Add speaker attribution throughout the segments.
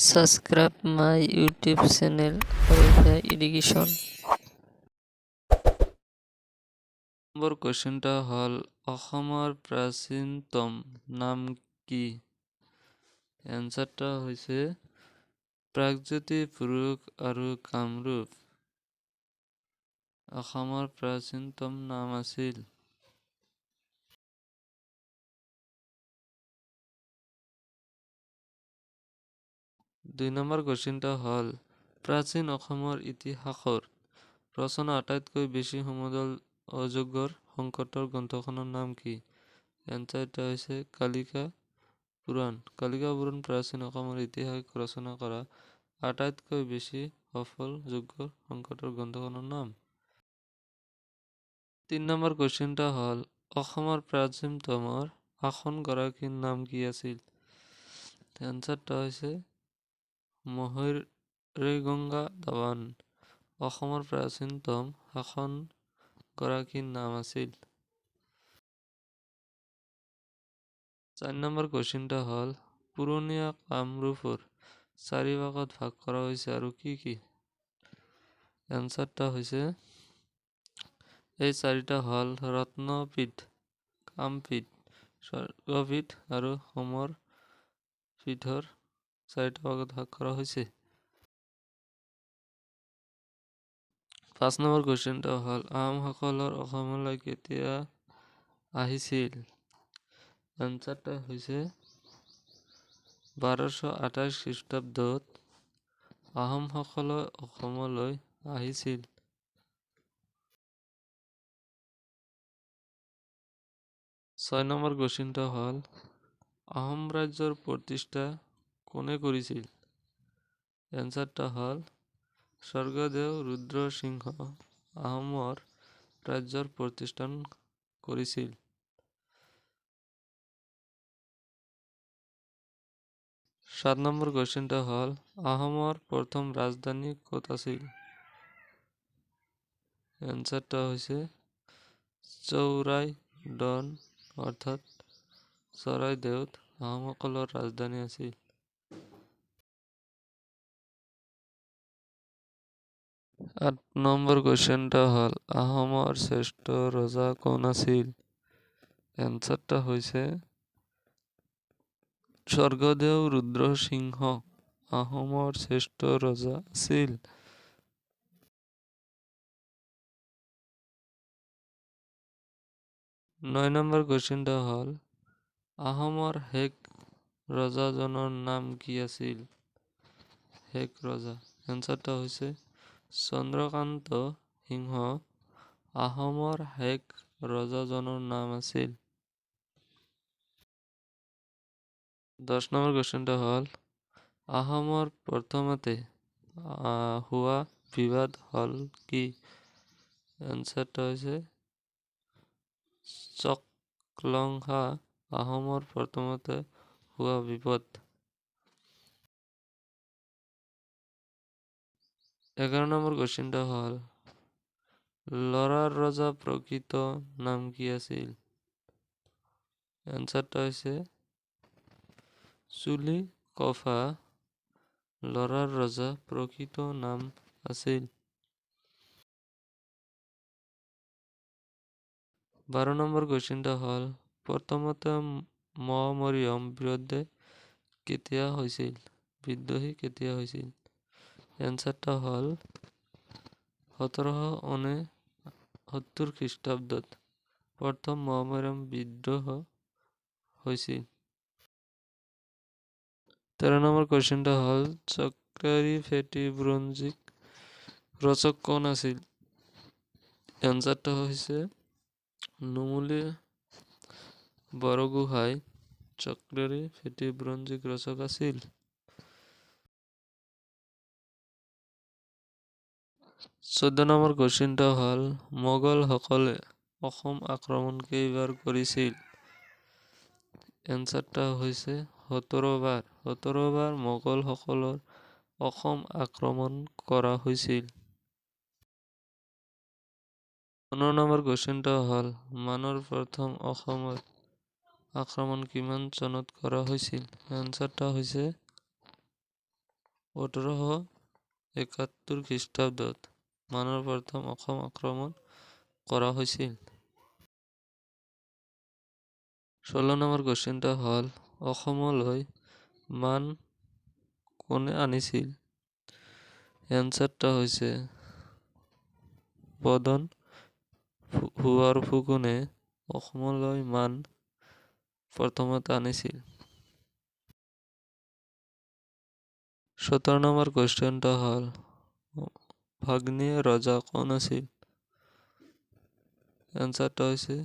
Speaker 1: Subscribe my YouTube channel Ayodhya Irrigation.
Speaker 2: Number কুৱেশ্যনটা হ'ল, অসমৰ প্ৰাচীনতম নাম কি? এনচাৰটা হৈছে প্ৰাগজ্যোতিষপুৰ আৰু কামৰূপ অসমৰ প্ৰাচীনতম নাম আছিল। 2 নম্বৰ কুৱেশ্যনটা হ'ল, প্ৰাচীন অসমৰ ইতিহাসৰ ৰচনা আটাইতকৈ বেছি সমল অযোগ্যৰ সংকটৰ গ্ৰন্থখনৰ নাম কি? এনচাৰটা হৈছে কালিকা পুৰাণ। কালিকা পুৰাণ প্ৰাচীন অসমৰ ইতিহাস ৰচনা কৰা আটাইতকৈ বেছি সফল যোগ্য সংকটৰ গ্ৰন্থখনৰ নাম। 3 নম্বৰ কুৱেশ্যনটা হ'ল, অসমৰ প্ৰাচীনতম শাসনগৰাকীৰ নাম কি আছিল? এনচাৰটা হৈছে মহীৰেগংগা দাৱান অসমৰ প্ৰাচীনতম শাসনগৰাকীৰ নাম আছিল। 4 নম্বৰ কুৱেশ্যনটা হ'ল, পুৰণি কামৰূপৰ চাৰি ভাগত ভাগ কৰা হৈছে আৰু কি কি? এনচাৰটা হৈছে এই চাৰিটা হ'ল ৰত্নপীঠ, কামপীঠ, স্বৰ্গপীঠ আৰু সমৰপীঠৰ চাৰিটা ভাগত ভাগ কৰা হৈছে। 5 নম্বৰ কুৱেশ্যনটা হ'ল, আহোমসকলৰ অসমলৈ কেতিয়া আহিছিল? এনচাৰটা হৈছে 1228 খ্ৰীষ্টাব্দত আহোমসকলে অসমলৈ আহিছিল। 6 নম্বৰ কুৱেশ্যনটা হ'ল, আহোম ৰাজ্যৰ প্ৰতিষ্ঠা কোনে কৰিছিল? এনচাৰটা হ'ল স্বৰ্গদেউ ৰুদ্ৰসিংহ আহোমৰ ৰাজ্যৰ প্ৰতিষ্ঠান কৰিছিল। 7 নম্বৰ কুৱেশ্যনটা হ'ল, আহোমৰ প্ৰথম ৰাজধানী ক'ত আছিল? এনচাৰটা হৈছে চৌৰাইডন অৰ্থাৎ চৰাইদেউত আহোমসকলৰ ৰাজধানী আছিল। 8 নম্বৰ কুৱেশ্যনটা হ'ল, আহোমৰ শ্ৰেষ্ঠ ৰজা কোন আছিল? এনচাৰটা হৈছে স্বৰ্গদেউ ৰুদ্ৰসিংহ আহোমৰ শ্ৰেষ্ঠ ৰজা আছিল। 9 নম্বৰ কুৱেশ্যনটা হ'ল, আহোমৰ শেষ ৰজাজনৰ নাম কি আছিল? শেষ ৰজা। এনচাৰটা হৈছে চন্দ্ৰকান্ত সিংহ আহোমৰ শেষ ৰজাজনৰ নাম আছিল। 10 নম্বৰ কুৱেশ্যনটা হ'ল, আহোমৰ প্ৰথমতে হোৱা বিবাদ হ'ল কি? এনচাৰটা হৈছে চকলংহা আহোমৰ প্ৰথমতে হোৱা বিপদ। 11 নম্বৰ কুৱেশ্যনটা হ'ল, ল'ৰাৰ ৰজা প্ৰকৃত নাম কি আছিল? এনচাৰটা হৈছে চুলি কফা ল'ৰাৰ ৰজা প্ৰকৃত নাম আছিল। 12 নম্বৰ কুৱেশ্যনটা হ'ল, প্ৰথমতে মহমৰীয়ম বিৰুদ্ধে কেতিয়া হৈছিল? বিদ্ৰোহী কেতিয়া হৈছিল? এনচাৰটা হ'ল 1769 খ্ৰীষ্টাব্দত প্ৰথম মহমৰীয়ম বিদ্ৰোহ হৈছিল। 13 নম্বৰ কুৱেশ্যনটা হ'ল, চক্ৰাৰী ফেটি বুৰঞ্জীক ৰচক কোন আছিল? এনচাৰটা হৈছে নুমলী বৰগোহাঁই চক্ৰাৰী ফেটি বুৰঞ্জীক ৰচক আছিল। 14 নম্বৰ কুৱেশ্যনটা হ'ল, মোগলসকলে অসম আক্ৰমণ কেইবাৰ কৰিছিল? এনচাৰটা হৈছে 17 বাৰ। 17 বাৰ মোগলসকলৰ অসম আক্ৰমণ কৰা হৈছিল। 15 নম্বৰ কুৱেশ্যনটা হ'ল, মানৰ প্ৰথম অসমৰ আক্ৰমণ কিমান চনত কৰা হৈছিল? এনচাৰটা হৈছে 1871 খ্ৰীষ্টাব্দত মানৰ প্ৰথম অসম আক্ৰমণ কৰা হৈছিল। 16 নম্বৰ কুৱেশ্যনটো হ'ল, অসমলৈ মান কোনে আনিছিল? এনচাৰটা হৈছে বদন বৰফুকনে অসমলৈ মান প্ৰথমতে আনিছিল। 17 নম্বৰ কুৱেশ্যনটো হ'ল, ভাগ্নীয়ে ৰজা কোন আছিল? এনচাৰটো হৈছে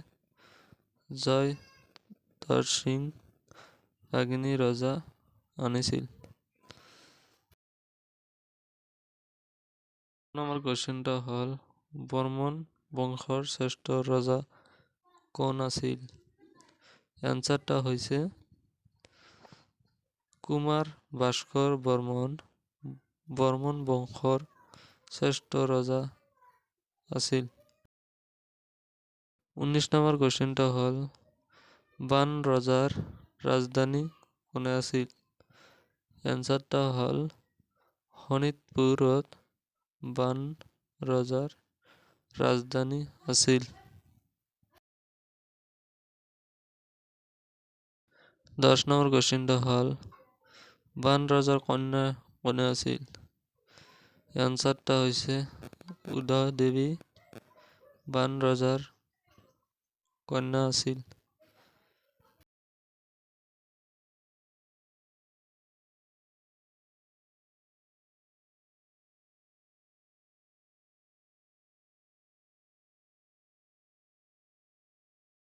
Speaker 2: জয় সিং ভাগ্নী ৰজা আনিছিল। নম্বৰ কুৱেশ্যনটো হ'ল, বৰ্মন বংশৰ শ্ৰেষ্ঠ ৰজা কোন আছিল? এনচাৰটা হৈছে কুমাৰ ভাস্কৰ বৰ্মন বৰ্মন বংশৰ শ্ৰেষ্ঠ ৰজা আছিল। 19 নম্বৰ কুৱেশ্যনটো হ'ল, বান ৰজাৰ ৰাজধানী কোনে আছিল? এনচাৰটা হ'ল শোণিতপুৰত বান ৰজাৰ ৰাজধানী আছিল। 10 নম্বৰ কুৱেশ্যনটো হ'ল, বান ৰজাৰ কন্যা কোনে আছিল? এনচাৰটা হৈছে উদয় দেৱী বান ৰজাৰ কন্যা আছিল।